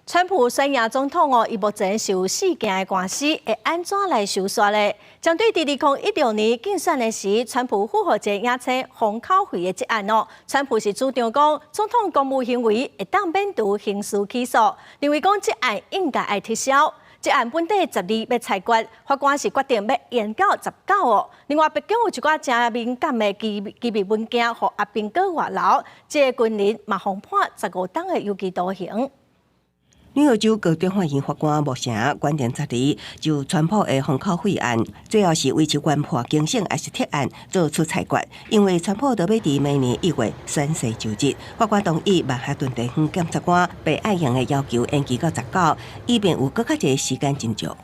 川普選贏總統哦，伊目前是有四件的官司，會按怎來收煞咧？針對佇2016年競選的時，川普符合一個影冊封口費的這案哦，川普是主張講總統公務行為會當免除刑事起訴，認為講這案應該愛撤銷。這案本底12欲裁決，法官是決定欲延到19哦。另外，白宮有一寡誠敏感的機密文件，予阿賓哥外流，這個軍人嘛予判15冬的有期徒刑。紐約州高等法院法官目前決定12就川普的封口費案，最後是維持原判更審抑是撤案做出裁決。因為川普著欲佇明年1月宣誓就職，法官同意曼哈頓地方檢察官白愛營的要求延期到19，以便有閣較濟時間斟酌。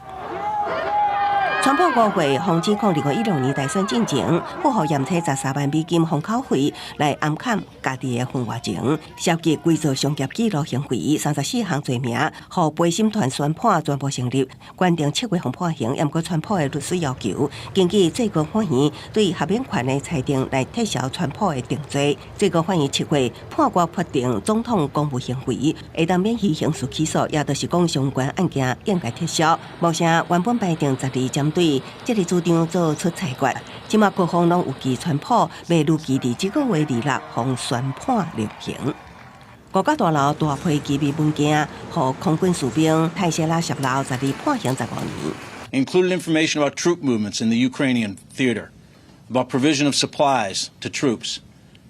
川普五月予指控2016年大選進前，付予驗體13萬美金封口費來掩蓋家己的婚外情，涉及偽造商業記錄行為，34項罪名，予陪審團宣判全部成立，決定7月予判刑。毋過川普的律師要求，根據最高法院對豁免權的裁定來撤銷川普的定罪。最高法院7月判決確定總統公務行為會當免去刑事起訴，也就是講相關案件應該撤銷。目前原本排定12針對這個主張做出裁決，這馬各方攏預期川普袂如期佇這個月26予宣判量刑。五角大樓大批機密文件，予空軍士兵泰謝拉洩漏，12判刑15年。 Included information about troop movements in the Ukrainian theater, about provision of supplies to troops.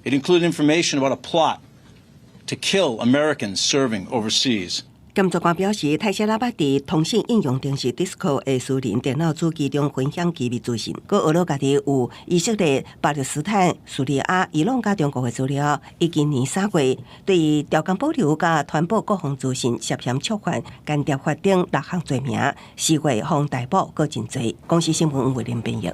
It included information about a plot to kill Americans serving overseas. 檢察官表示，泰謝拉捌佇通訊應用程式 Discord 的私人電腦主機中分享機密資訊，閣訛露家己有以色列、巴勒斯坦、敘利亞、伊朗佮中國的資料。伊今年3月對調工保留佮傳播國防資訊涉嫌觸犯間諜法等六項罪名，4月予逮捕閣認罪。公視新聞吳偉玲編譯。